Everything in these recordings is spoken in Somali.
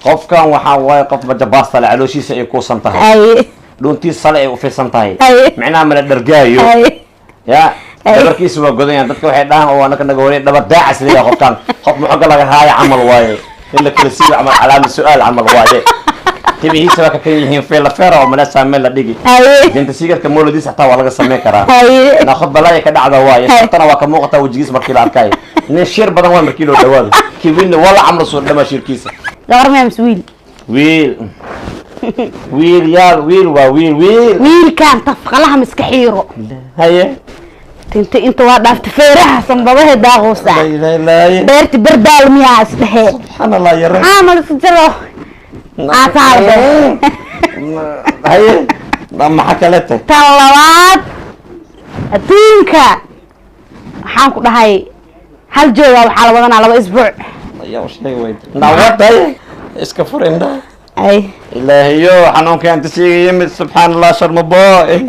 Qofkan waxaa waaye qof majabaasta le, calooshiisa ay kuusan tahay, dhuuntiisa sale ay ufidsan tahay, micnaha mala dhargaayo. Ya, dhabarkiisa waa godan yahay. Dadka waxay dhahaan oo anaka naga horey dhabar daacas leeyahay. Qofkan qof muxoga laga haaya camal waaye, in la kala siiyo camal, calaama su-aal camal waaye. Timihiisa waa ka kan yihiin feelafeera oo maleesaa meel la dhigi. Dinta sigarka mawladiis xataa waa laga sameyn karaa. Naqod balaaya ka dhacda waaye. Shartana waa ka muuqataa wejigiis markii la arkaayo. Nin shir badan waa markii loo dhawaado kiwinna wala camal soo dhamaa shirkiisa. Gabar miyaa mise wiil? Wiil, wiil yaal, wiil waa wiil, wiil. Wiilkan tafqalaha miska xiiro. Tinta inta waa dhaafta, feeraha sanbabahe daaqoosa. La ilaha illaahi. Beerti berdaal miyaa isdhehe? Subxaan Allah yare. Camal isku jiro aasaarbe. Haye, maxaa kale tahay? Tan labaad, adduunka waxaan ku dhahay hal jooga waxaa la wadanaa 2 isbuuc. Ayaa u sheegi weyda nawad. Haye, iska fur indhaha. Ay. Ilaahiyo, xanuunka inta siiga yimid. Subxaan Allah, sharmaboy.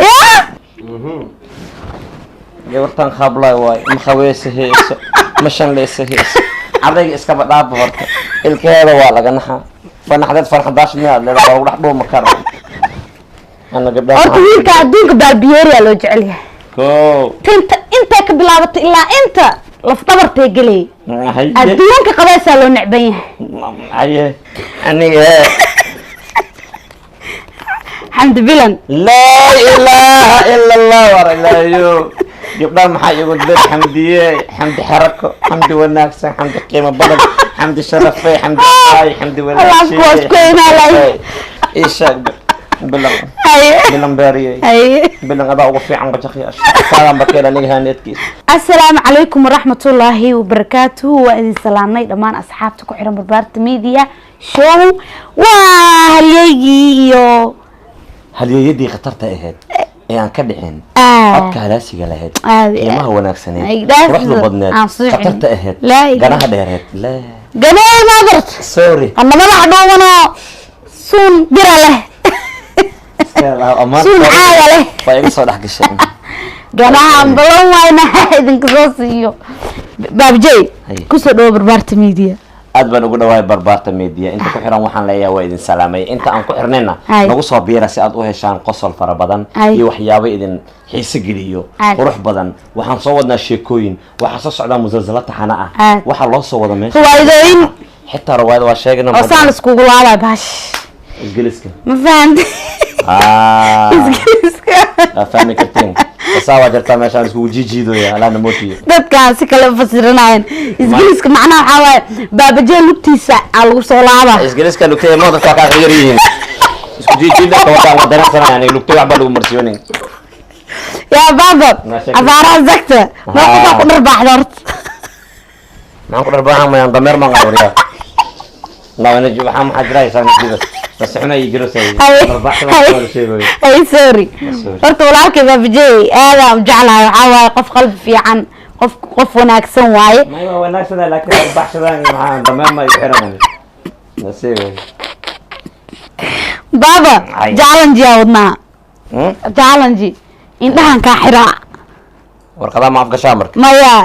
Gabartan khablay waay, ma khaweysa heeso, ma shanleysa heeso, cadayga iskaba dhaafa. Horta ilkaheeda waa laga naxaa, fanaxdeed farxadaash miyaad leedahay? Waa lagu dhex dhuuma kara ana gabdhaha. Horta wiilka adduunka baalbiyeeriyaa loo jecel yahay. Ko. Tinta intay ka bilaabatay ilaa inta lafdhabartay gelay. Adduunka qabaysaa loo necban yahay. Haye, aniga. Xamdi Bilan. Laa ilaaha ila Allah, war ilaahayo, gabdhaha maxaa igu dad? Xamdiye, Xamdi xarako, Xamdi wanaagsan, Xamdi qiimo badan, Xamdi sharafey, Xamdi aay, Xamdi. Allah, kuwaas ku imaanay. Ii sheeg Bilan. Bilan beeriyey. Bilan adaa ugu fiican bajaqyaasha saadan bakeel aniga haneedkiisa. Asalaamu calaykum waraxmatullaahi wabarakaatuhu. Waa idin salaamnay dhammaan asxaabta ku xiran Barbaarta Media Show. Waa halyeygii iyo halyeeyadii khatarta ahayd ee aan ka dhicin, codka halaasiga lahayd, Aad iyo qiimaha aad. wanaagsaneed, Ay, dhaaf quruxda badneed, aan soo celin. khatarta ahayd, Laa ilaaha. ganaha dheereed. Laa. Ganey maadart. Sorry. Ana madaxa dhuubanoo suun bira leh, suun caaga leh. Waa iga soo dhex gashay. Ganaha balan wayna idinka soo siiyo. Baabjey. Haye. Kusoo dhawo Barbaarta Media. Aad baan ugu dhawahay Barbaarta Media. Inta ku xiran waxaan leeyahay waa idin salaamay. Inta aan ku xirnayna, nagu soo biira si aad u heshaan qosol fara badan iyo waxyaabo idin xiise geliyo, qurux badan. Waxaan soo wadnaa sheekooyin, waxaa soo socdaa musalsalo taxana ah. Waxaa loo soo wada meesha Riwaayadooyin. Xitaa riwaayada waa sheegana. Oo saan iskugu laabay bahash. Isgeliska. Ma fahamte? Ah. Isgeliska. Waa fahmi kartiin, tasaa waa jirtaa meeshaan iskugu jiijiidoya alaana mootiyo. Dadkaan si kale u fasiranayan isgeliska macnaha waxaa waaye baabajee lugtiisa aa lagu soo laaba. Isgeliska lugtay mo dadka kaa yar yihiin isku jiijiida ka wadaan, waa dareensanaya aniga lugtay waxba lagu marsiyoonin. Yaa baaba. Sheekay. Afaaraha zagta meeqofaa ku dharbaaxda horta? Maxaan ku dharbaahan? Mayaan dameer maan qawriya nawana waxaa maxaa jira haysaa jira nasixuna iyo jiro say dharbaaxda la sheegayo. Hay, sorry. Sorry. Horta walaalkay baabajey aadaan u jeclahay. Waxaa waaye qof qalbi fiican, qof wanaagsan waaye. May, waa wanaagsanaa, laakiin dharbaaxsadaan maxaa dameer ma igu xiran nasiib. Baaba. Challenge yaa wadnaa. Challenge indhahan kaa xiraa. Warqadaha ma afgashaa marka? Maya.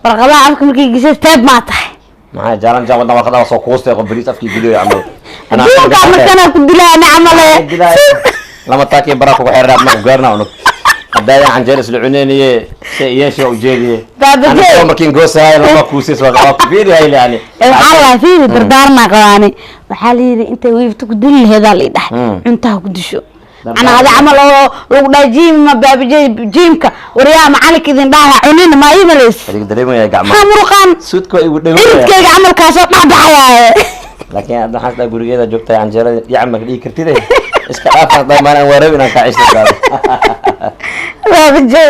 Warqadaha afka markay gashay teeb maa tahay? Maxaa challenge wadnaa? Warqadaha soo kuustay, qof bariis afkii geliyo camal. Adduunka markana ku dilaa camale. Lama taakiin baraa kugu xeeraad ma gaarna unug hadaadan canjeer isla cuneynaye se yeesha ujeediye. Baabajey. Anigoo markiin goosahay lama kuusis waa ku fiirihay yani. Waxaa la fiiri dardaarmaa qabaani. Waxaa la yidhi intay wiifta ku dili laheedaa la idhahay cuntaha ku disho. Macnaa adi camal oo lagu dhahay jiim ma baabajey jiimka waryaa macalinka idin dhaha cunina ma ii malays. Adiga dareemaya gacmaha. Maxaa muruqaan? Suudka waa igu dhawaya. Iridkayga camalkaasoo dhexbaxayaaye. Laakiin hadda waxaan isdhahay gurigeeda joogtahay canjeerada yacma dhigi kartide iska dhaafaan dhamaan aan waarabi inaan kaa cishta gaado. Baabajey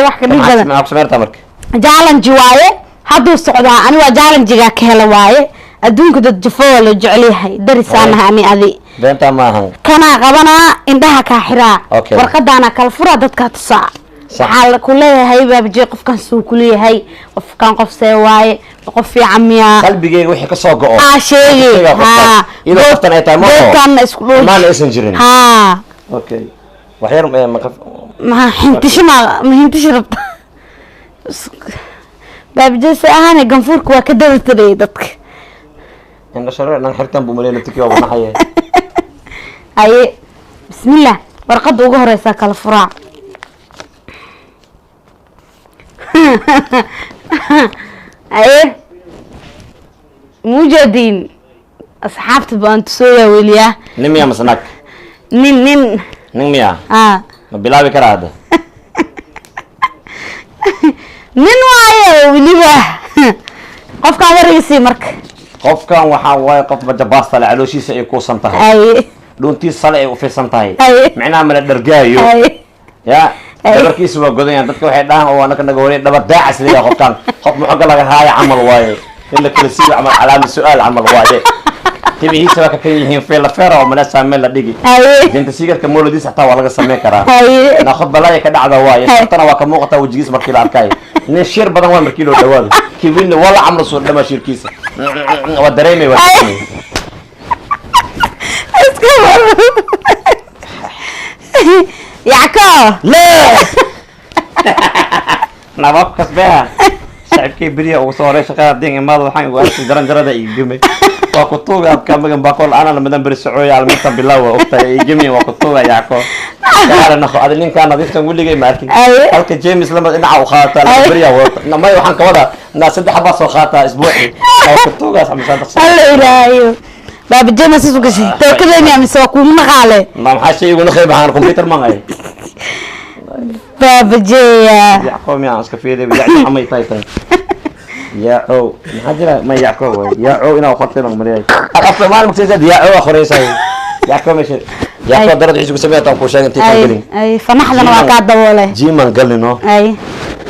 wax ka dhib badan. Maxaa ku sameyrtaa marka? Challenge waaye, hadduu socdaa. Ani waa challenge-gaa ka hela waaye. Adduunka dad jafo waa loo jecel yahay, darisaanaha ani adi. Beentaa maahan. Kanaa qabanaa, indhaha kaa xiraa. Warqadaana kala furaa, dadkaa tusaa. Sax. Waxaa ku leeyahay baabajey qofkan suu kuleeyahay, qofkan qof see waaye, qof fiican miyaa? Qalbigeyga wixii ka soo go'o aa sheegi. sheegaa qofkaas. Haa. Iyadoo qoftan ay tahay ma oho. Geedkaana isku dhow maana aysan jirin. Haa. Okay, wax yar ma ma hintishi ma hintishi rabta baabajey? Se ahaane ganfuurka waa ka daba tagay dadka. Indha shareer dhan xirtan buu maleynaa tukiyo waa naxaya. Haye, bismillah, warqadda ugu horeysa kala furaa. Haye, mujeediin asxaabta baan tusooyaa weliyaa. Nin miyaa mase naag? Nin, nin. Nin miyaa? Aa. Ma bilaabi karaa hadda? Nin waaye weliba. Qofkaan wargiisii marka. Qofkan waxaa waaye qof bajabaasta le, calooshiisa ay kuusan tahay. Dhuuntiisa sale ay u fidsan tahay. Micnaha mala dhargaayo. Ya. Dhabarkiisa waa godan yahay. Dadka waxay dhahaan oo anaka naga horey dhabar daacas leeyahay qofkan. Qof muxoga laga haaya camal waaye, in la kala siiyo camal, calaama su-aal camal waaye. Timihiisa waa ka kan yihiin feela feera oo malesa meel la dhigi. Dinta sigarka mawladiisa xataa waa laga sameyn karaa. Naqod balaaya ka dhacda waaye. Shartana waa ka muuqataa wejigiisa markii la arkaayo. Nin shir badan waa markii loo dhawaado kiwinna wala camal soo dhama shirkiisa waa dareemay, waa dareemay. Iska yacko. لا nabaab kasbeha saaxiibkay beriya ugu soo horay shaqada din imaada, waxaan ugu arkay jaran jarada ii gumay. Waa ku tuuga abka magan baaqol ana lamadan beri socooya alminta bilaw waa ogtahay ii gumi. Waa ku tuuga yacko kaala naqo adi ninkaa nadiiftan weligay ma arkin. Halka James lama dhinaca u qaataa lama beriya wadata may waxaan ka wadaa naa 3 baa soo qaataa isbuucii. Waa ku tuugaas ama sadex. Alla ilaahayo, baabajema sis u gashay tookadaymiya mise waa kugu naqaale? Ma maxaa shay igu naqay baxaan computer man ay. Baabajeya. Yacqoob miyaan iska fiiriyo? Yacqoob amay tahay tan yaacow maxaa jira? Ma yacqoob waay yaacow inaa qortay baan maliyay af Soomaali magsaysaad yaacow aa qoraysay yacqoob meesha yacqoob darad xiisu ku sameeyaa taan kuu sheegay intay kan gelin. Ay, fanaxdana waa kaa daboole. Jiiman galino.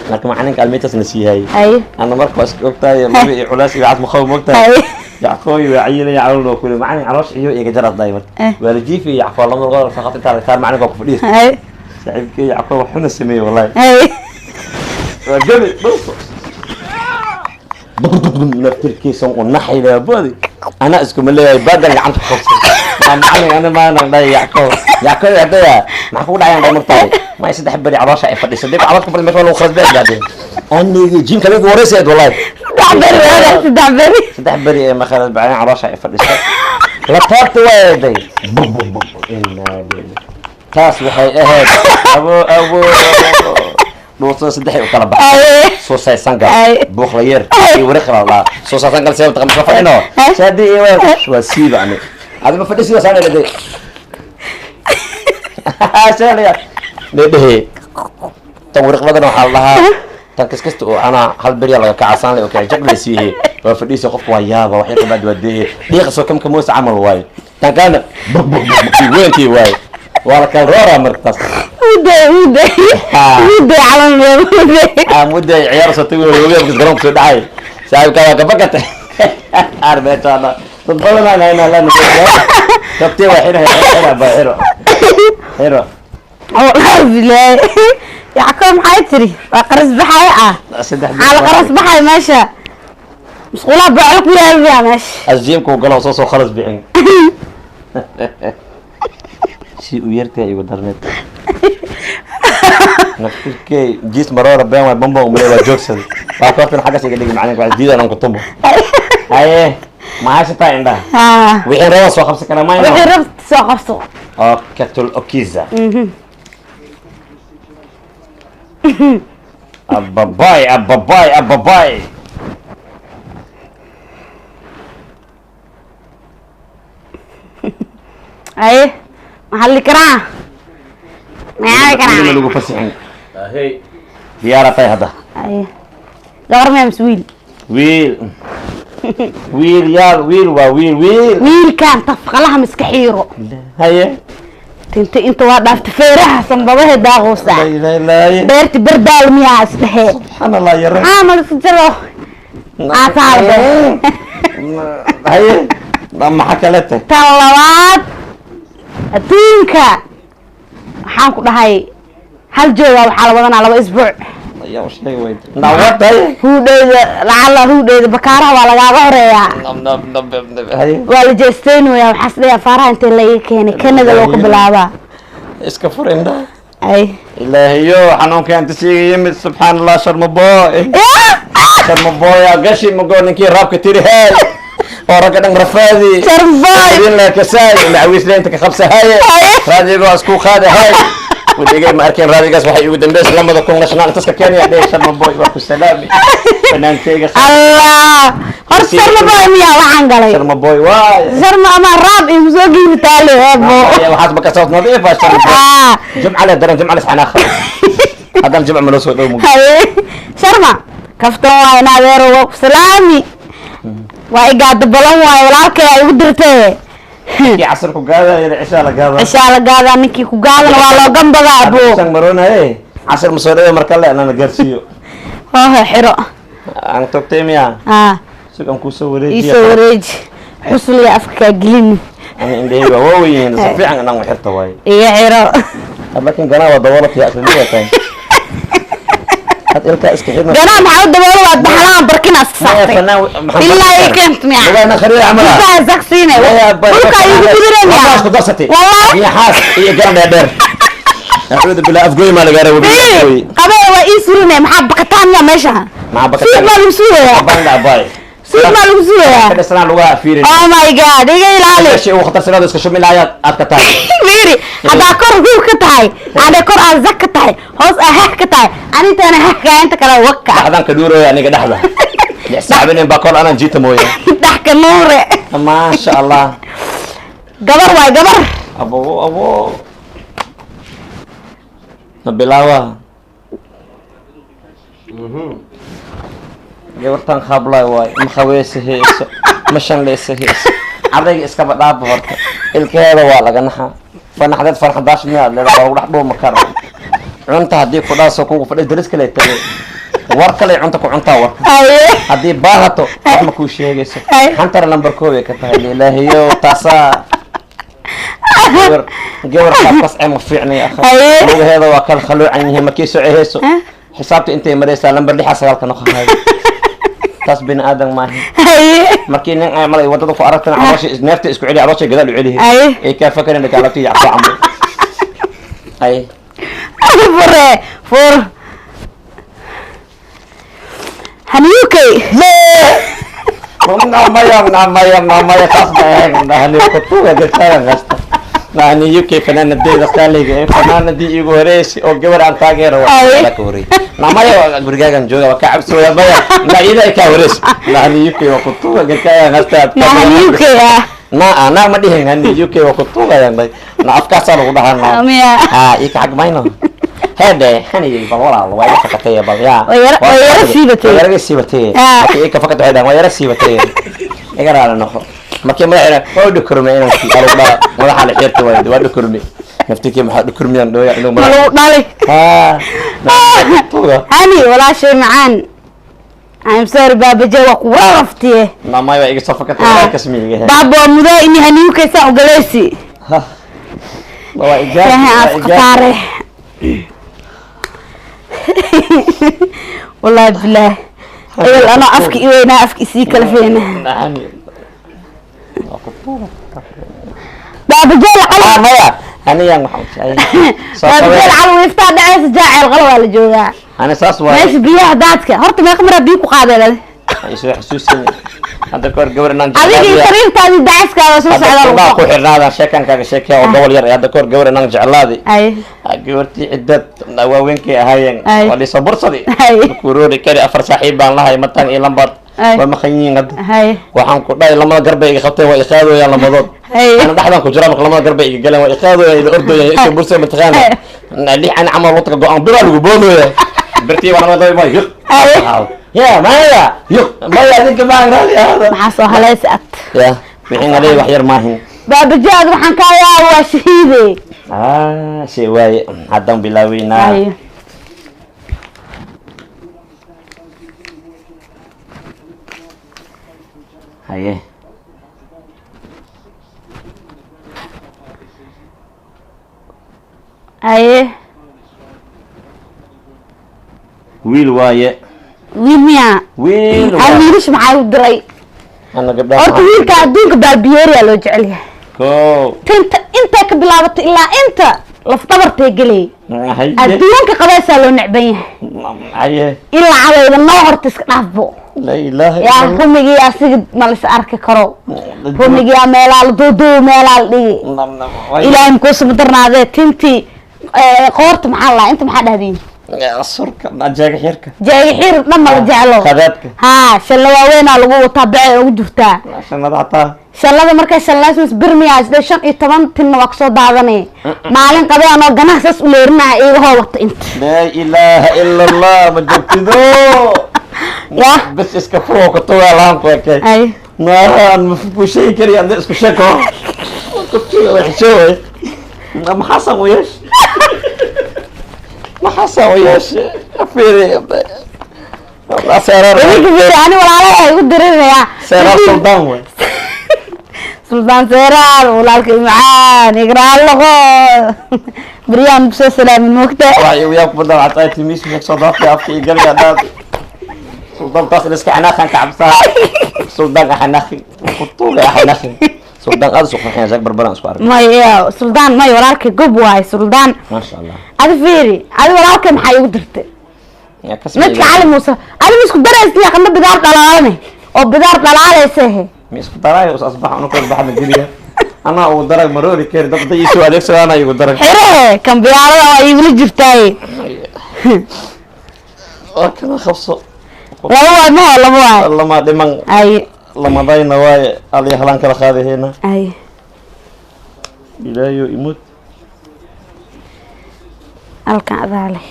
Marka macalinka almiitas na siiyay. Ana marka waa iska ogtahay labi iyo culays iyo cas maqaw mogtahay. Yacqoob waa cayilaya calool waa kule macalin caloosh iyo iga jarad dhaay marka. Waa la jiifi yacqoob lama lugood faqat intaa la saar macalinka waa ku fadhiis. Saaxiibkay yacqoob waxuna sameeyey wallahi. Waa gabi dhulka naftirkiisa u naxay boodi ana iskuma leeyahay baadan gacanta ku qabsay maa macalin ana maanan dhahay yacqoob yacqoob hadaya maxaa kugu dhacayaan dhahay martaade may 3 beri caloosha ay fadhiso dib caloosha ku fadhi meesha waa lagu khasbay gaadeen anigi jiimka lagu waraysayd wallahi. 3 beri wada 3 beri. 3 beri ee makhalad baceen caloosha ay fadhiso la taabta waa eeday. Bum bum bum inaa lillahi. Taas waxay ahayd abo abo dhuusada saddexay u kala baxay soo sangal. Buuqla yar iyo wareeq la dhahaa soo sangal see taqaan ma fadhino shaadi iyo waa siiba ani adi ma fadhisi saan dhade saalaya dhehe tan wareeqladana waxaa la dhahaa tan kaskasta oo anaa hal berya laga kacasaan le oo kale jaqlay siihe waa fadhiisa qofka waa yaaba wax yar kabaad waa deehe dhiiqa soo kamka moos camal waaye tan kalena bug bug bug weynkii waaye waa la kala rooraa marka taas. Muday muday. Muday camal muday. Mudday ciyaar soo tagi webiga markas garoonka soo dhacay saaxiibkaa waa kabakatay ar meeshaana dad badan aan haynaa la tabtee waa xiro xiro ba xiro xiro. Wallaahi bilaahi yacko maxay tiri waa qaras baxay ah. 3. Maxaa la qaras baxay meesha musqulaha boclo ku yaal meesha. Asjiimku galo soo khalas bixin si u yartay igu darneed naftirkey jiis maroora been waay bambon umale waa joogsaday waa koortan xaggas iga dhigi macalinka waa diidan aan ku tumo. Haye, ma haysataa indhaha? Haa. Wixii rabaa soo qabsan karaa mayno? Wixii rabta soo qabso. Okatul okiza. Ababay ababay ababay. Haye, maxaa li karaa maxaa weli ma karaa? Lagu fasixin diyaara tahay hadda. Haye, gabar miyaa mise wiil? Wiil wiil yaal wiil waa wiil wiil. Wiilkan tafqalaha miska xiiro. Haye. Tinta inta waa dhaafta feeraha sanbabahe daaqoosa. La ilaha illa. Beerti berdaal miyaa isdhehe? Subxaan allah yare. Camal isku jiro aataarbe. Haye, maxaa kale tahay? Tan labaad adduunka waxaan ku dhahay hal jooga waxaa la wadanaa 2 isbuuc. Ayaa u sheegi weyda nawad. Haye. Huudheyda lacala huudheyda bakaaraha waa lagaaga horeeyaa. Nab nab nab nab. Haye. Waa la jeesteynayaa waxaa is dhayaa faaraha intee la iga keenay Canada loo ka bilaabaa. Iska fur indhaha. Ay. Ilaahayo xanuunka inta siiga yimid subxaan allah sharmaboy sharmaboya gashi mago ninkii raabka tiri hey. Oo ragga dhan rafaadi. Sharma Boy. Idin la kasaay macawiisleynta ka qabsahaye. Raadiga waa isku qaadahay. Weligay ma arkeen raadigaas. Waxay igu dambeysay 2000 national taska Kenya dheh. Sharma Boy waa ku salaami, fanaankeyga. Allah, hor Sharma Boy miyaa waxaan galay? Sharma Boy waay. Sharma ama raab igu soo giibi taale eebo. Waxaas ma kasoo nadiif ah Sharma Boy. Jumca le daran, jumca lis xanaaq haddana jumca ma loo soo dhow mug. Haye Sharma, kaftan waay naadeero, waa ku salaami, waa igaada balan waay walaalkay aa igu dirtee. Kii casar ku gaadaya cishaa la gaada. Cishaa la gaadaa, ninkii ku gaadana waa loo gambadaa abo. San maroonaye casar ma soo dhow marka le anana gaarsiiyo. Hoohe xiro. Aan togtay miya? Ah. Sug aan kusoo wareejiya. Iisoo wareeji, xusliga afka kaa gelini. Ani indhahayga waa weyn, si fiican inaan u xirta waaye. Iga xiro. Laakiin ganaa waa daboolata asliya tahay had ilkaa iska xidhna. Ganaa maxaa u daboolo? Waa dhaxlaan barkina iska saartay ilaa ii keent miya? Lugaana khariir camal ah. Bisaha zaqsiine dhulka igu gudure miya? Waxaas ku darsatay. Wallahi. Iyo xaas iyo garan dheer dheer. Acuudu billah, afgooy maa lagaa rabay, afgooy. Qabee waa ii surine, maxaa bakataan miya meesha? Maxaa bakataan? Suud maa lagu sugayaa? Banda bay. Suud maa lagu sugayaa? Ka dhisnaa lugaha fiirin. Oh my God, iga ilaali. Meeshii ugu khatarsanaa iska shumi lahayaad aad ka tahay. Fiiri, haddaa kor huur ka tahay, haddaa kor aad zak ka tahay, hoos aa hah ka tahay, anintana hah kaa inta kale waka. Dhexdaan ka dhuuraya aniga dhexda. 6 saac baa kor anaan jiita mooye. Dhex ka nuure. Maasha Allah. Gabar waay gabar. Abo abo. Ma bilaawa. Gabartan khablay waay, ma khaweysa heeso, ma shanleysa heeso, cadayga iskaba dhaaba horta, ilkaheeda waa laga naxa fanaxdeed farxadaash miyaad leeda waa lagu dhex dhuuma kara. Cunta haddii ku dhaaso kugu fadhi daris kale tagay, war kale cunta ku cuntaa warka. Haye. Haddii baahato wax ma kuu sheegayso. Ay. Xantara lambar koob ay ka tahay ilaahiyo, taasaa gabar gabar qaabkaas ee ma fiicnay akha. Haye. Lugaheeda waa kala khaluucan yihiin markii socehayso, xisaabta intay maraysaa lambar 6 9-ka noqohay, taas bini aadan maahi. Haye. Markii nin ay malay wadada ku aragtana caloosha neefta isku celi, caloosha gadaal u celihi. Haye. Ay kaa fakarin dhakaalabti yacso cambo ay. Fure fur haniyukay. Maya maya maya, taas ma ahayn nahani kutuga gartaagan kasta nahani UK fanaanadeeda qaaliga ee fanaanadii iigu horeysay oo gabar aan taageero waa ka horey. Namaya gurigaagan jooga waa ka cabsooya, maya na ida ay kaa horeysay nahani UK waa kutuga gartaagan kasta. Nahaniyukay ah. Na na ma dhihin hani UK waa kutugayan bay na afkaasaa lagu dhahaa na. Miya? Ha ika xag mayno hede hani bal walaal waa iga fakatay bal yaa. Way yara siibatay. Way yara siibatay. Ah. Markii ika fakatay waxay dhahaan waa yara siibatay, iga raali noqo. Markii madaxina waa dhukurmay inankii alu dhaa madaxa la xirta waa dhukurmay naftikii, maxaa dhukurmiyaan dhooya inuu Ma lagu dhali? Ha tuga. Hani walaashay macaan, I'm sorry baabaje, waa ku waraftiye. Mamay waa iga soo fakatay waa kasmiga. Baaba waa mudaa ini haniyukay saa ugaleysi. Ha waa ijaab. Ilaahay waa aad ijaab. Khasaare wallahi bilaah ebel anoo afka i weynaa afka isii kala feena. Hani waa kutuga. Baabajeel ah cali. Maya aniyan waxaan u soo Baabajeel qabay. Cali wiiftaa dhacaysa jaaceel qalo waa la joogaa. Ani saas waay. Meesha biyaha daadka horta meeqa maraa biyo ku qaadeen? Ay soo xasuusin hadda kahor gabar inaan Adiga iyo sariirtaadii dacaskaada soo hadda socdaa kunbaa lagu ku xirnaada sheekankaaga sheekaya oo gobol yar hadda kahor gabar inaan jeclaaday. Ay. Gabartii ciddad waaweynkay ahaayeen. Ay. Waa liisoo bursadi. Ay. Kuroori kari afar saaxiib baan lahay matan iyo lambar. Ay. Waa maqan yihiin hadda. Hay. Waxaan ku dhahay lamada garbay iga qabteen, waa iqaadooyaan lamadood. Ay. Ana dhexdaan ku jira marka lamada garbay iga galeen, waa iqaadooyaan, ila ordooyaan, isoo bursay mataqaana lix ani camal wadka go-aan biraa lagu boodooya birtii waa lamada ma yuq. Ay. Ya maya yuq maya adinka maan raali ahaada. Maxaa soo halaysa ad? Ya wixii nalay wax yar maahin. Baabajaad waxaan kaa yaaba waa shahiide. Ah shay waaye haddaan bilaaweynaa. Ay. Haye. Haye. Wiil waaye. Wiil miyaa? Wiil Ay. Waaye. Wiilasha maxaa u diray? Ana gabdhaha. Horta wiilka adduunka baalbiyeeriyaa loo jecel yahay. Ko. Tinta intay ka bilaabatay ilaa inta lafdabartay gelay. Haye. Adduunka qabaysaa loo necban yahay. Haye. Ilaa cadayda noo horta iska dhaafbo. Laa ilaaha yaa illa. Rumigii asiga ma la is arki karo. Rumigii aa meelaa la duuduub, meelaa la dhigi. Ilaahay mukuusuma darnaadee, tintii qoorta maxaa laa, inta maxaa dhahdiin? Surka jeega xirka. Jeega xir dhan ma la jeclo. Qadaadka. Haa, shalla waaweynaa lagu wataa, becay ugu jirtaa. Shanada hataa. Shallada markay shallaysmas birmiyaa isdhe 15 tinna waa kasoo daadanay. Maalin qabay anoo ganaha saas u leerinaya iigahoo wata inta. Laa ilaaha ila Allah, ma joogtido. Ya. Bas iska furo ka togaa lahan ku ekay. Ay. Naan ma ku sheegi kari ande isku sheeko. Xishooway. Maxaa san u yeesh? Maxaa san u yeesh? Fiiri. Seeraar. Idinka fiiri, ani walaalahay ay igu diririnayaa. Seeraar suldaan way. Suldaan Seeraar, walaalka macaan, igraalaqo, beryaan kusoo salaamin moogta. Waxay ugu yaab badan waxaa tahay timiis ma soo dhaafay afka iyo galiga dhaaf. Suldaan taas iska xanaaqan ka cabsaa. Suldaan xanaaqi. Kutuuga xanaaqi. Suldaan aad soo qurxin zaag barbaran isku arag. May suldaan, may walaalka gob waay suldaan. Ma sha Allah. Adi fiiri, adi walaalka maxaa igu dirtay? Ya kas. Midka Cali Muuse adi ma isku daraysiya qandho bidaar dhalaalane oo bidaar dhalaalaysa he. Ma isku daraayo, is asbax anu kor baxna geliya. Anaa ugu darag maroori kari dad dad isu adeegsadaan igu darag. Xirehe kan biyaarada waa iigula jirtaaye. Waa kana qabso. Laba waay maho, laba waay. Lama dhiman. Ay. Lamadayna waaye aliya halaan kala qaadahayna. Ay. Ilaayo imud. Halkan adaa leh.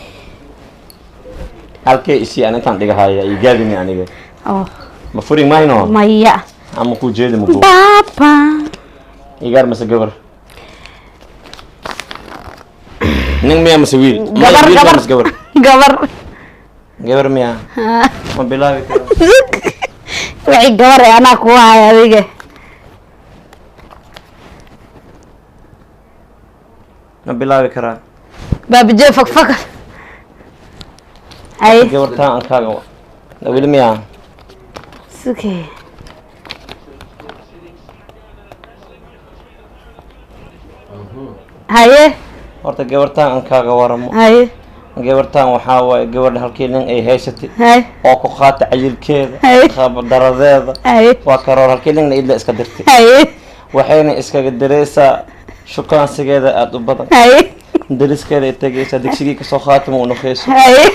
Halkee isii aan intaan dhigahaya iyo gaadini aniga. Oh. Ma furi mayno? Maya. Ama ku jeedi ma ku. Baba. Igaar mase gabar? Nin miya mase wiil? Gabar. Wiil gabar mase gabar? Gabar. Gabar miya? Ma bilaabi karo. Wixii gabar ee anaa kugu haya adiga. Ma bilaabi karaa? Baabijee fakfaka. Ay. Gabartaan aan kaaga wiil miya? Suke. Haye. Horta gabartaan aan kaaga waramo. Haye. Gabartaan waxaa waaye gabadha halkii nin ay haysatay Haye. oo ku qaata cayilkeeda, Haye. qabdaradeeda. Haye. Waa karoor halkii ninna idla iska dirtay. Haye. Waxayna iskaga diraysaa shukaansigeeda aada u badan. Haye. Dariskeeda ay tegaysaa, digsigii kasoo qaatama u noqeyso. Haye.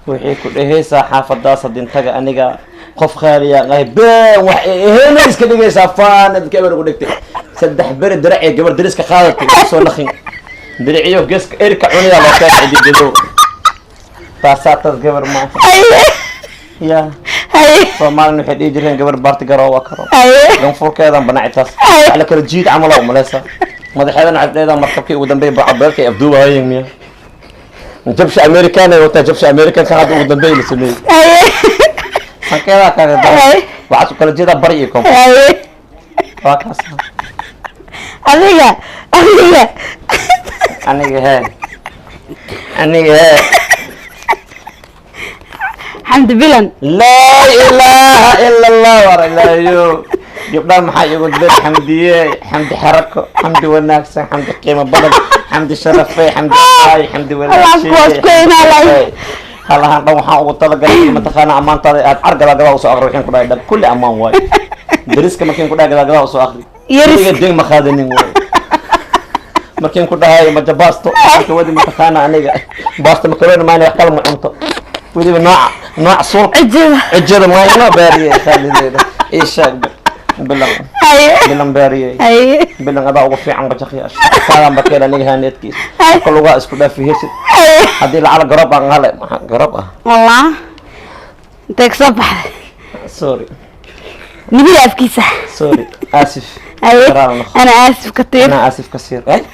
Waxay ku dhehaysaa xaafadaas hadintaga aniga qof khaaliya qahay been wax ehena iska dhigaysaa faanad gabar ugu dhigtay 3 beri diracee gabar dariska qaadatay soo naqin diriciyo geeska erka cunaya loo keenay cidigedo taasaa taas gabar maaha. Haye. Ya. Haye. Soomaalina waxay dhihi jireen gabar baarti garoo waa karo. Haye. Ganfurkeedan banaci taas wax la kala jiid camal oo umaleysa madaxeedana caddeeda markabkii ugu dambeeyay bacabeelka ay afduubaayeen miya jabsha American ay wataa, jabsha American ka hadda ugu dambeeyay la sameeyay. Haye. Sankeedaa kaaga daran. Haye. Waxaad u kala jeedaa bari iyo koonfur. Haye. Waa kaas. Adiga adiga. Aniga hee, aniga hee. Xamdi Bilan. Laa ilaaha ila Allah, war ilaahayo gabdhaha maxaa iigu diray Xamdiye, Xamdi xarako, Xamdi wanaagsan, Xamdi qiimo badan, Xamdi sharafey, Xamdi ay, Xamdi Allah kuwaas ku inaalay. Halahan dhan waxaan ugu talagalay mataqaana ammaantaada aad car gadaa gadaa usoo aqri, waxaan ku dhahay dhan kulli ammaan waayo dariska markiin ku dhahay gadaa gadaa usoo aqri. Yaris. Weliga deng ma qaadanin waayo markiin ku dhahay maja baasto marka wadi mataqaana aniga baasto makaroni maana wax kale ma cunto weliba nooca nooc suuq. Cijada. Cijada maayno baariye khaalideeda ii sheeg bilan. Haye. Bilan baariye. Haye. Bilan adaa ugu fiican bajaqyaasha kaagan bakeela aniga haaneedkiisa kalugaa isku dhaafi hesid. Haye. Haddii lacala garoob aan hale maxaa garoob ah. Wallah intay kasoo baxday. Sorry. Nibida afkiisa. Sorry, asif. Haye. Karaal noqo. Ana aasif katiir. انا اسف كثير أي؟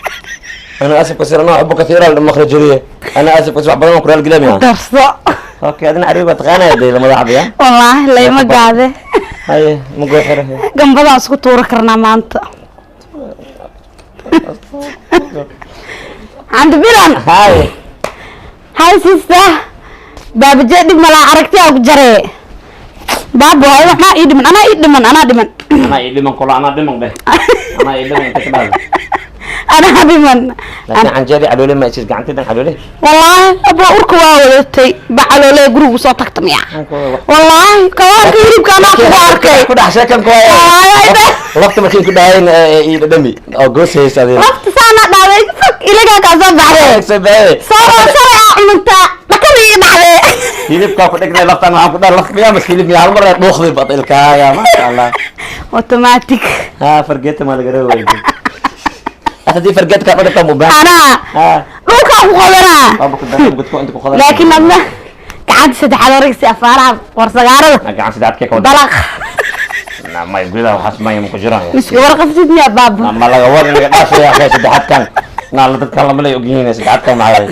انا اسف كثير، انا احبك كثيرا المخرجيه، انا اسف كثير wax badan oo kuraal gelaya. Darso. Okay, adina cariib taqaanaya dee madaxda ya. Wallaahi layma gaade. Haye ma goo xirahay. Gambadaan isku tuuri karnaa maanta. Xamdi Bilan. Haye. Hay sister, baabije dhib malaa aragti aa ku jaree. Baabo hay waxaa ii dhiman, anaa ii dhiman, anaa dhiman. Anaa ii dhiman kolo, anaa dhiman dheh, anaa ii dhiman inta ka dhahda. Anaa dhiman. Laakiin canjeeri caloole ma isis gacantidan caloole. Wallaahi abba urka waa wadatay bacaloole gurigu soo tagta miya? Wallaahi kawaanka hilibka anaa kugu arkay. Ku dhex sheekan ku Wallaahi. Lafta markii ku dhahayn ii dhadhami oo goos haysa adiga. Lafta saana dhacday fog ilagaa kaa soo baxday. Soo baxay. Soo sare aa cuntaa dhakada ii dhacday. Hilibkaa ku dhignay laftan waxaan ku dhahay laf miyaa mas hilib miyaa hal mar ay dhuuqday bad ilkaaga maasha Allah. Automatic. Ha fargeeta ma laga rabay. Haddii fargeetka ka dhigta mubaax. Anaa ha dhulkaa ku qodanaa. Waaba ku daran gudko inta ku qodan. Laakiin adna gacanta saddexaad wareegsi afaaraha warsagaarada. Gacan saddexaad kee ka wada? Dalaq. Na may gudaha waxaas maya ma ku jiraan. Misku warqabtid miyaa baaba? Ma laga wada naga dhaafaya akhay saddexaadkan. Na la dadkan lama lay ogyihiin saddexaadkan maxaa.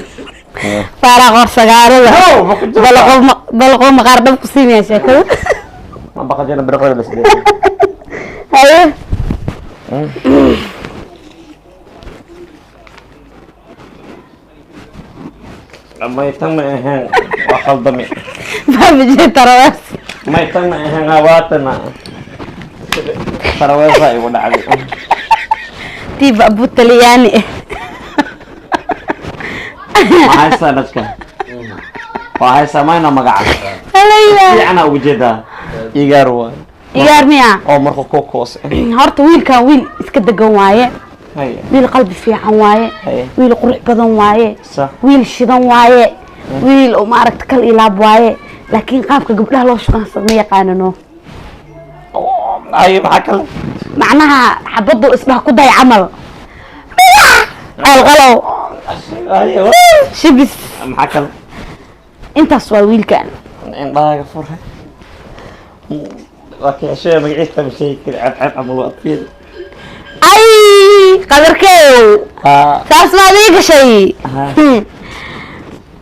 Faaraha warsagaarada. No, ma ku jirtaa. Dalaqo dalaqo maqaar dhab ku siinaya sheekada. Ma baqajina birqada bas. Haye. May tan ma ahayn waa khaldami. Baaba jee tarawees. May tan ma ahayn hawaatana. Taraweesa igu dhacday. Tiiba abu talyaani. Ma haysaa dadka? Waa haysaa mayna magaca. Halayla. Fiicana ugu jeedaa. Igaar waay. Igaar miya? Oo marka ku koos. Horta wiilkan wiil iska degan waaye. Haye. Wiil qalbi fiican waaye. Haye. Wiil qurux badan waaye. Sax. Wiil shidan waaye. Wiil oo maaragta kal ilaab waaye. Laakiin qaabka gabdhaha loo shuqaansado ma yaqaanano. Ay maxaa kale? Macnaha xabaddu isdhax ku day camal. Qalqalow. Haye. Shibis. Maxaa kale? Intaas waa wiilkan. Indhahaaga fure. Waa kii xishee magaciisa ma sheegi kari ceb ceb camal waa adfiir. Ay qadarkeew. Haa. Saas maad ii gashay. Aha.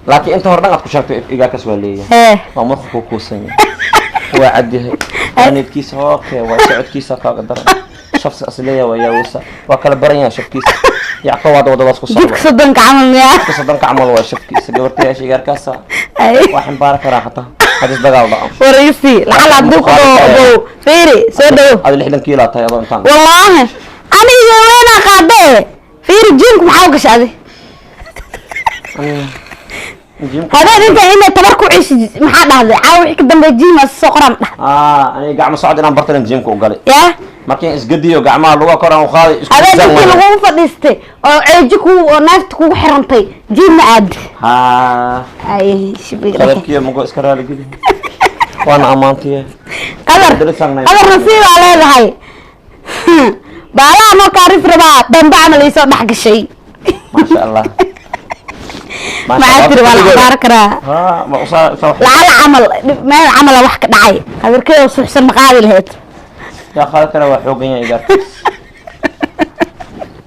Laakiin inta hore dhan aad ku sheegto igaarkaas waa leeyahay. Hee. Waa marka ku kuusan yahay. Waa cad yahay. Waanidkiisa hookee waa socodkiisa kaaga daran. Shafsi as leeyahay waa yaawisa. Waa kala baran yahay shafkiisa. Yacko waad wadadaas ku socda. Jidka soddonka camal miyaa? Jidka soddonka camal waa shafkiisa. Gabartayaasha igaarkaasa. Ay. Waa ximbaara karaa xataa. Hadis dagaal dhaco. Waraysi lacala hadduu ku dhaho ogow fiiri soo dhawo. Adi 60 kiilo tahay adoo intaan. Wallaahi aniga weynaa qaadee fiiri jiimka maxaa u gashay adi? Jiimka. Habeen inta inay tabar ku cishi maxaa dhahday caawa wixii ka dambeeya jiim aa soo qoraan dhah. Aniga gacmo socod inaan bartay inaan jiimka u galay. Yaa? Markiin isgadiyo gacmaha lugaha kor aan u qaaday isku Habeen miisaan intii waaye. lagugu fadhiistay oo ceeji kugu oo naafta kugu xirantay jiim ma aad. Haa. Ay shibiga. Qalabkiyo mugo iska raali geli. Waana ammaantiye. Qadar. Qadar nasiibaa leedahay. Baalaha markaa rif rabaa dambe camal ii soo dhex gashay. Maasha Allah. Maxaa tiri waa la xabaar karaa. Haa, ma usaa usaa. Lacala camal meel camala wax ka dhacay. Qadarkeeda suuxsan ma qaadi lahayd. Yaa qaadi kara waa xoogan yahay igaarkiis.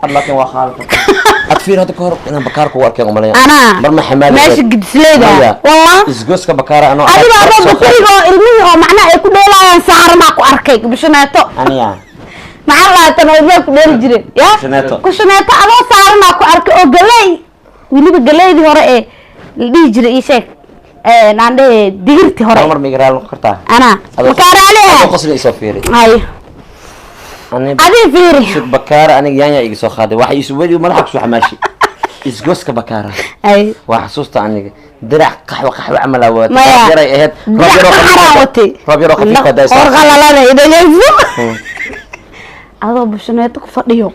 Had laakiin waa qaadi kartaa. Had fiir hadda ka hor inaan bakaar kugu arkeen umaleeyaa. Anaa. Mar ma xamaali meesha lahayd. gidisleeda. Maya. Wallah. Isgoyska bakaara anoo Adiga adoo bakuriga oo ilmihii oo macnaha ay ku dheelaayaan saaranaa ku arkay bishaneeto. Aniya. Maxaa la tan oo ilmaha ku dheeli jireen? Ya? Kushaneeto. Kushaneeto adoo saaranaa ku arkay oo galey. Weliba galeydii hore ee la dhihi jiray ii sheeg. Naan dhehe digirtii hore. Hal mar ma iga raali noqon kartaa? Anaa. Makaa raali Adoo ah? qosli isoo fiiri. Ay. Aniga Adiga fiiri. sug bakaara aniga yaanya iga soo qaaday. Waxa isu weli madaxa ku soo xamaashi. Isgoyska bakaara. Ay. Waa xasuusta aniga. Dirac qaxwo qaxwo camal aa wadatay. Maya. Roob yaray ahayd. Roob yaroo Dirac khafiif qaxraa ah. watay. Roob yaroo khafiif ah daaysa. Qoor qalalana idhageyso. Adoo bushaneeto ku fadhiyo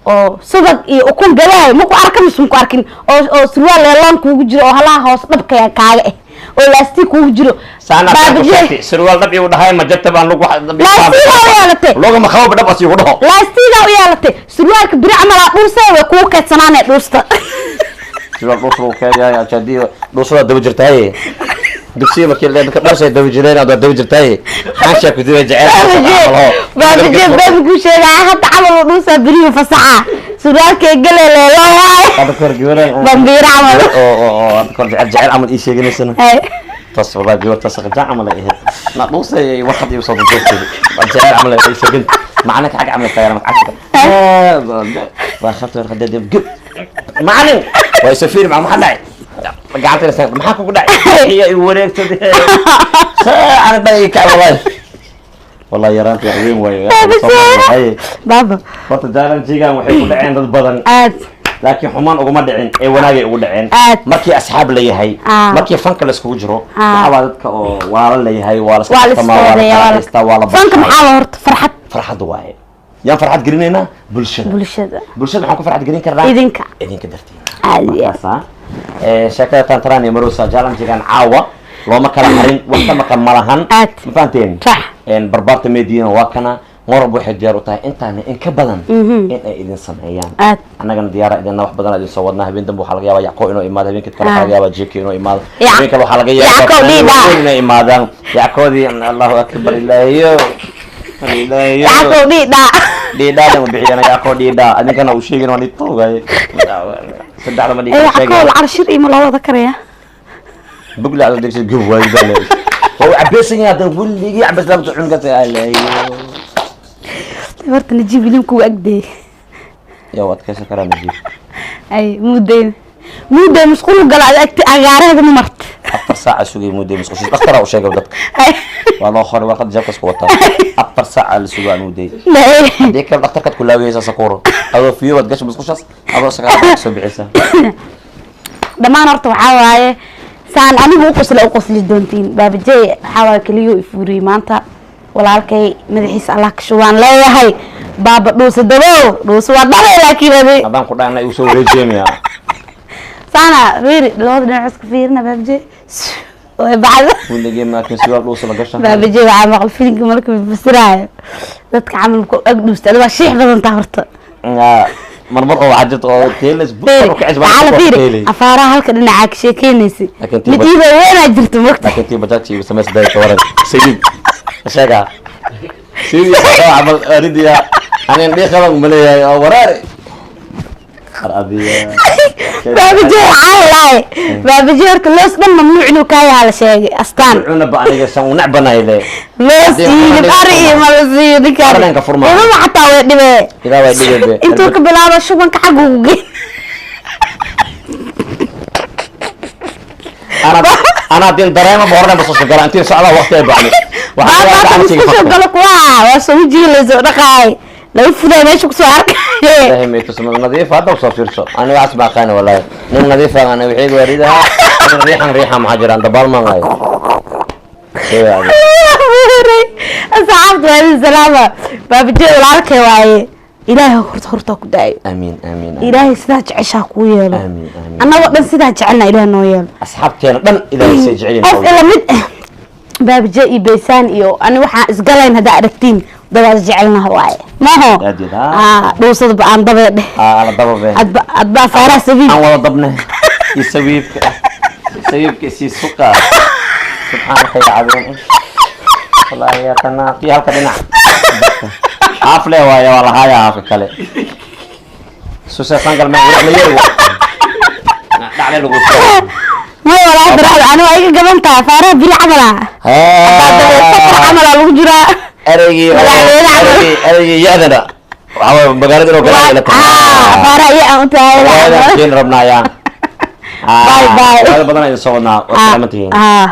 oo subag iyo ukun galaay ma ku arka mise ma ku arkin oo surwaal leelaan kuugu jiro oo halaha hoos dhabka kaaga ah oo laastig kuugu jiro. Saana Baaba jee. surwaal dhab igu dhahay ma jabta baan lagu Laastigaa u yeelatay. Loogama qabo dhab as igu dhaho. Laastigaa u yeelatay surwaalka biri camal aa dhuursay way kugu keedsanaanee dhuusta. Surwaal dhuus lagu keenayo ajaadiyo dhuusada daba jirtaaye. Dugsiga markii la dadka dhuusay daba jireen aad daba jirtaaye. Xaasha ku dibay jecel. Baaba jee baaba kuu sheegaa hadda camal uu dhuusaa beriyu fasaxa surwaalkee gale leelo waaye. Hadda kor gabar Bambiiro camal. Oo hadda kor jecel jecel camal ii sheeganaysana. Ay. Tas wallahi gabar tas qajaa camal ay ahayd. Na dhuusay warqad igu soo duubtay. Jecel camal ay sheegin. Macna ka xag camal taageer ma cagta. Waa khabta warqad dib gub. Macallin waa safiir ma maxaa dhacay? Gacanta la maxaa kugu dhacay? Iyo i wareegtay. Saacana dhan ka wallahi. Wallahi yaraanta wax weyn waaye. Baaba. Baaba. Horta challenge-gan waxay ku dhaceen dad badan. Aad. Laakiin xumaan uguma dhicin ee wanaagay ugu dhaceen. Aad. Markii asxaab la yahay, Ah. markii fanka la iskugu jiro, Ah. waxaa waa dadka oo waala la yahay, waa la iska Waa la tartamaa, waa la iskoodeeya, kala waa la haystaa, waa la fanka baxaa. Maxaa la horta farxad? Farxad waaye. Yaan farxad gelinaynaa? Bulshada. Bulshada. Bulshada waxaan ku farxad gelin karnaa Idinka. Idinka dartiin. Aad iyo aad. Markaasa sheekada tantaraan iyo marosa challenge-gan caawa looma kala harin, wax ka maqan ma lahan. Aad. Ma fahanteen? Sax. Barbaarta meediina waa kana mar walba waxay diyaar u tahay intaana in ka badan in ay idin sameeyaan. Aad. Annagana diyaara idinna, wax badan idin soo wadnaa. Habeen dambe waxaa laga yaabaa Yacko inuu imaado, habeenkii kale Ah. waxaa laga yaabaa JK inuu imaado, habeen kale waxaa laga yaabaa Yacko fanaaniin dhiidha. waaweyn inay imaadaan. Yackoodii, Allahu akbar, ilaahiyo ilaahiyo. Yackow dhiidha. Dhiidhaada ma bixiyana Yacko dhiidha, adinkana uu sheegin waan itoogay saddexda ma dhihi Ee karo. Yackow Sheegay. Lacag shir iyo ma loo wada karaya? Bugla aad degsid gob waay baa leeyahay, waa uu cabaysan yahay hadda, weligii cabays lama cun ka tahay. Horta Najiib ilimku agdeey. Yaa waad adkaysan karaa Najiib? Ay muudey, muudey musqul gala agti agaaraheeda ma marta. 4 saaca sugay mudday musqushiis, dhakhtaraa u sheegay dadka. Ay. Waa loo qoray warqad, jeebkas ku wataa, 4 saaca la sugaa mudday. Ay. Haddii kale dhakhtarkaad ku laawayeysaa sakuuro, adoo fiyo baad gasha musqushaas, adoo sagaal soo bixisa. Dhammaan horta waxaa waaye saan anigu u qosla u qosli doontiin. Baabajey waxaa waaye keliyuu ifuuriyey maanta. Walaalkay madaxiisa Allah ka shubaan leeyahay. Baaba dhuusa dabow, dhuusa waa dhalay, laakiin adi Haddaan ku dhahna igu soo wareejiyamaya. Saana fiiri, labada dhinac iska fiirina. Baabajey way bacda. Weligii maakin surwaal dhuusa la gasha. Baabajey waxaa maqal filimka marka fasiraayo dadka camalku ag dhuusta. Adi waa shiix badan taa horta. Marmar oo waxaa jirta oo teeles Fiiri, bukar ku waxaa la fiiri teelay. Afaaraha halka dhinacaa ka sheekeynaysa. Laakiin tii mid iida weynaa jirta mogta. Laakiin tii bajaajta igu samays day ka waran sayid sheega sayid camal aridiya anin dhiiqaban maleeyahay oo waraare har adiya. Baabajey waxaa lahay, baabajey horta loos dhan mamnuuc inuu kaa yahaa la sheegay astaan. Cuna ba aniga san u necbanahay le. Loos Haddii iyo waxaan ari iyo malasiiyo ninkaan. Arrinka furmaa. Ilmaha xataa way dhibee. Idaa way dhibee be. Intuu ka bilaabo shubanka xagga ugu geyn. Anaa din dareema boorna ba soo gala intii socdaa waqti ay bacni waxaa Baabaa gacantiga isku soo fakta. Galo kuwa waa soo jiilayso dhaqaay laga fuday meesha kusoo arkay. Ilaahay may tusmo nadiif hadda soo fiirso, ani waxaas ma aqaani wallahi, nin nadiif ah ana wixii waaridaha riixan riixa maxaa jiraan dabaal maan hayo. Asxaabta waa idin salaama. Baabajey walaalkay waaye, Ilaahay horta horta ku daayo. Amiin, amiin, amiin. Ilaahay sidaa jeceshaa kuu yeelo. Amiin, amiin. Annagoo dhan sidaa jecelna Ilaah noo yeelo. Asxaabteena dhan Ilaahay say jecel. Qof ila mid ah Baabije iyo Baysaan iyo ani waxaan isgalayn haddaa aragtiin dabaad jecelnaha waaye maho. Aad iyo aad. Aa dhuusada ba aan dabee dheh. Ala daba be. Adba adba afaaraha sabiib. Aan wada dabne iyo sabiibka, sabiibka isii suqa, subxaanaka ya cadiim, wallaahi yaa tanaa tii halka dhinac haaf le waaye, waa lahaaya haafka kale suseesan galme la yeri dhacle lagu soo. Ma walaa daraad ani waa iga gaban tahay afaaraha bili camal ah safar camal aa lagu jiraa. Ereygii oo Madaxweyne camal. Ereygii ya-dana waxaa waaye magaalada inuu galaa ila tahay. Afaaraha iyo aan u tahay. Keeni rabnaa yaa. Bye, bye. Badan idin soo wadnaa, waa salaamantihiin. Ah.